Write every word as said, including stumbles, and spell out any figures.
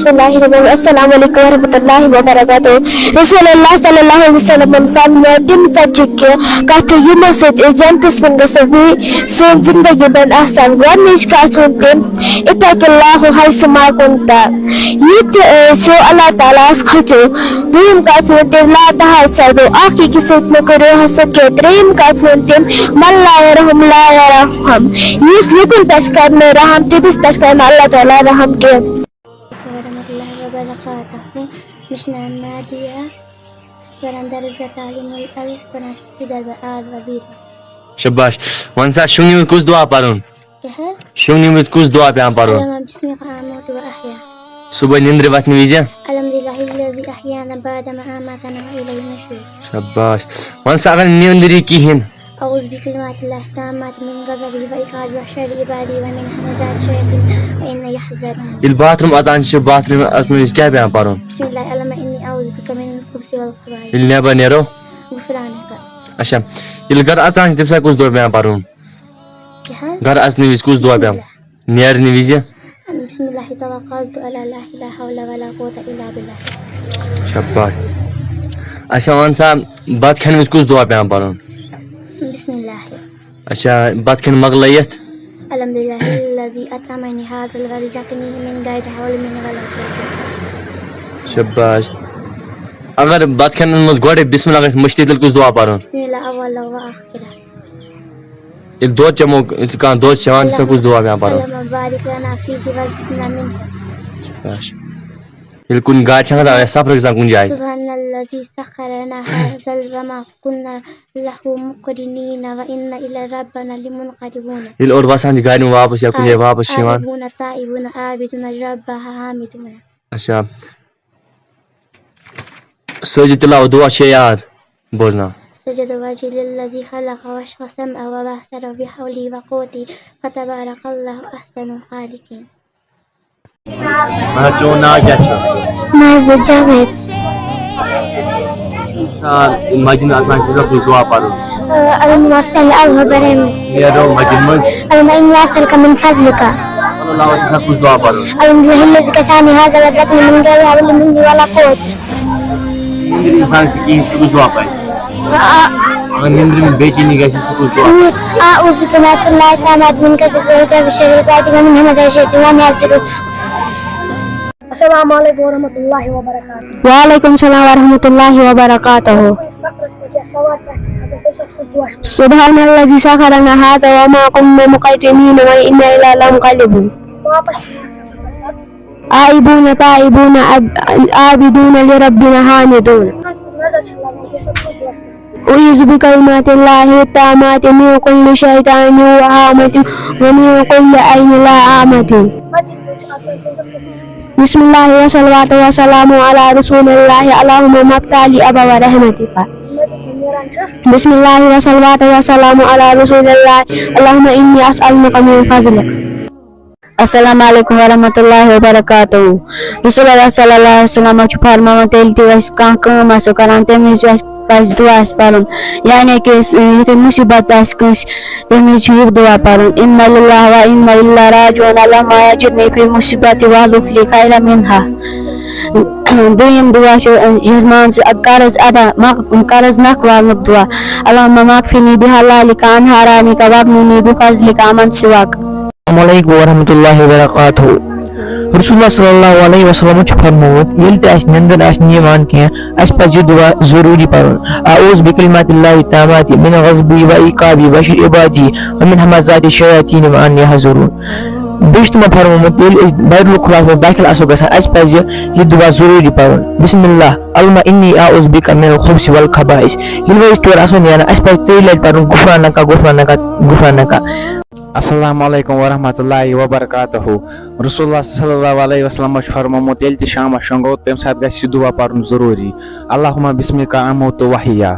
السلام علیکم ورحمۃ اللہ وبرکاتہ۔ رسول اللہ صلی اللہ علیہ وسلمن فرمٲے تِم ژتجی کہِ کتھٕ یِمو سۭتۍ أسۍ جنتس کُن گژھو، بیٚیہِ سٲنۍ زندگی بنہِ آسان۔ گۄڈٕنِچ کتھ ووٚن تٔمۍ، اتق اللہ حیثما کنت، یہِ تہِ ٲسِو اللہ تعالیٰ ہس کھٔژِو۔ دوٚیِم کتھ ووٚن تٔمۍ، لا تحاسدوا، اکھ أکِس سۭتۍ مہ کٔرِو حسد کینٛہہ۔ ترٛیٚیِم کتھ ووٚن تٔمۍ، من لا یرحم لا یرحم، یُس لُکن پٮ۪ٹھ کرِ نہٕ رحم، تٔمِس پٮ۪ٹھ کرِ نہٕ اللہ تعالیٰ رحم کینٛہہ۔ ورحمۃ اللہ وبرکاتہ۔ مےٚ چھُ ناو نادیہ۔ بہٕ چھَس پَران درس گاہ تعلیٖم العلف، پَران چھَس کِدَر بہٕ آر ربیٖبہ۔ شاباش۔ وَن سا، شُنٛگنہِ وِزِ کُس دُعا پَرُن؟ کیٛاہ حظ؟ شُنٛگنہِ وِزِ کُس دُعا پٮ۪وان پَرُن؟ الم بسمک آموت و احیا۔ صُبحٲے نِندرِ وۄتھنہٕ وِزِ؟ الحمد للہ الذی احیانا بعد ما اماتنا و الیہ النشور۔ شاباش۔ وَن سا، اگر نِندرِ کِہیٖنۍ؟ اعوذ بکلمات اللہ التامات من غضبہ و عقابہ و شر عبادہ و من ہمزات الشیاطین و ان یحضرون۔ ییٚلہِ باتھ روٗم اژان چھِ، باتھ روٗم اژنہٕ وِزِ کیٛاہ پٮ۪وان پَرُن؟ بسم اللہ، اللہم انی اعوذ بک من الخبث والخبائث۔ ییٚلہِ نٮ۪بر نیرو؟ غفرانک۔ اچھا، ییٚلہِ گرٕ اژان چھِ، تَمہِ ساتہٕ کُس دُعا پٮ۪وان پَرُن؟ کیٛاہ حظ؟ گرٕ اژنہٕ وِزِ کُس دُعا بسم پٮ۪وان؟ اللہ۔ نیرنہٕ وِزِ؟ بسم اللہ توکلت علی اللہ، لا حول ولا قوة الا باللہ۔ شاباش۔ اچھا، وَن سا، بَتہٕ کھٮ۪نہٕ وِزِ کُس دُعا پٮ۪وان پَرُن؟ بسم اللہ۔ اچھا، بَتہٕ کھٮ۪ن مۄکلٲیِتھ؟ الحمد للہ الذی اطعمنی ھذا ورزقنی من غیر حول منی ولا قوة۔ شاباش۔ اگر بَتہٕ کھٮ۪نَس منٛز گۄڈَے بسم اللہ گژھِ مٔشتٕے، تیٚلہِ کُس دُعا پَرُن؟ بسم اللہ اولا و آخرا۔ ییٚلہِ دۄد چٮ۪مو، ییٚلہِ کانٛہہ دۄد چھِ چٮ۪وان، تَمہِ ساتہٕ کُس دُعا پٮ۪وان پَرُن؟ اللہم بارک لنا فیہ ورزقنا منہ۔ شاباش۔ ییٚلہِ کُنہِ گاڑِ چھِ آسان، سفرٕکۍ آسان کُنہِ جایہِ۔ سبحان الذی سخر لنا ھذا وما کنا لہ مقرنین و انا الی ربنا لمنقلبون۔ ییٚلہِ اورٕ وَسان چھِ گاڑِ منٛز واپس یا کُنہِ جایہِ واپس چھِ یِوان۔ آئبون تائبون عابدون ربہ حامدون۔ اچھا۔ سجد تلاوت دعا چھے یاد بوزناو۔ سجد وجهي للذي خلق وشق السماء والأرض بحوله وقوته فتبارك الله أحسن الخالقين۔ مطلب، چون ناو کیٛاہ چھُ؟ مازِ جاوید۔ آ، مجنون اکھ چھُ دعا پَرُن۔ آ، اللهم افتح لي أبواب رحمتك۔ نیرو مجنون منٛز۔ اللهم إني أسألك من فضلك۔ اللہ تعالیٰ کُس دعا پَرُن؟ الحمد لله الذي كساني هذا ورزقني من غير حول مني ولا قوة۔ نیٚنٛدرِ اِنسان چھِ کِہیٖنۍ، سُہ کُس دُعا پَرِ؟ آ۔ اگر نیٚنٛدرِ منٛز بے چینی گژھِ، سُہ کُس دُعا پَرِ؟ أعوذ بكلمات الله التامات من غضبه وغضب شر عباده ومن همزات الشياطين وأن يحضرون۔ السلام عليكم ورحمة الله وبركاته۔ وعلیکم السلام ورحمۃ اللہ وبرکاتہ۔ سفرس پٮ۪ٹھ یا سوارِ پٮ۪ٹھ، اگر تَمہِ ساتہٕ کُس دُعا چھُ؟ سبحان الذي سخر لنا هذا وما كنا مقرنين وإنا إلى لمنقلبون۔ واپس چھُ یِوان سفر پٮ۪ٹھ۔ آئبون تائبون عب-، عابدون لربنا حامدون۔ نظر چھِ لگان، تَمہِ ساتہٕ کُس دُعا چھُ؟ أعوذ بكلمات الله التامات من كل شيطان وهامة ومن كل عين لامة۔ مسجد منٛز چھِ اژان، تَمہِ ساتہٕ کُس دُعا چھُ؟ بسم الله والصلاة والسلام على رسول الله، اللهم افتح لي أبواب رحمتك۔ مسجد منٛز نیران چھِ۔ بسم الله والصلاة والسلام على رسول الله، اللهم إني أسألك من فضلك۔ السلام علیکم ورحمۃ اللہ وبرکاتہ۔ رسول اللہ صلی اللہ علیہ وسلم چھُ فرماوان، تیٚلہِ تہِ أسۍ کانٛہہ کٲم آسو کران، تَمہِ وِزِ چھُ اَسہِ پَزِ دُعا اَسہِ پَرُن۔ یعنی کہِ أسۍ، یُتھُے مُصیٖبت آسہِ کٲنٛسہِ، تَمہِ وِزِ چھُ یہِ دُعا پَرُن، إنا لله وإنا إليه راجعون، اللهم أجرني في مصيبتي واخلف لي خيرا منها۔ دوٚیِم دُعا چھُ، یَتھ منٛز قرض ادا، مۄک-، قرض نکھ والنُک دُعا، اللهم اكفني بحلالك عن حرامك واغنني بفضلك عمن سواك۔ السلام علیکم ورحمۃ اللہ وبرکاتہ۔ رسول اللہ صلی اللہ علیہ وسلم چھُ فرمومُت، ییٚلہِ تہِ اَسہِ نِندٕر آسہِ نہٕ یِوان کینٛہہ، اَسہِ پَزِ یہِ دُعا ضروٗری پَرُن، أعوذ بكلمات الله التامات من غضبه وعقابه وشر عباده ومن همزات الشياطين وأن يحضرون۔ بیٚیہِ چھُ تِمو فرمومُت، ییٚلہِ أسۍ بیت الخلاہَس منٛز دٲخِل آسو گژھان، اَسہِ پَزِ یہِ دُعا ضروٗری پَرُن، بسم اللہ، اللهم إني أعوذ بك من الخبث والخبائث۔ ییٚلہِ وۄنۍ أسۍ تورٕ آسو نیران، اَسہِ پَزِ ترٛیٚیہِ لَٹہِ پَرُن، غفرانک، غفرانک، غفرانک۔ السلام علیکم ورحمۃ اللہ وبرکاتہ۔ رسول اللہ صلی اللہ علیہ وسلم چھُ فرمومُت، ییٚلہِ تہِ شامَس شۄنٛگو، تَمہِ ساتہٕ گژھِ یہِ دُعا پَرُن ضروٗری، اللهم بسمك أموت وأحيا۔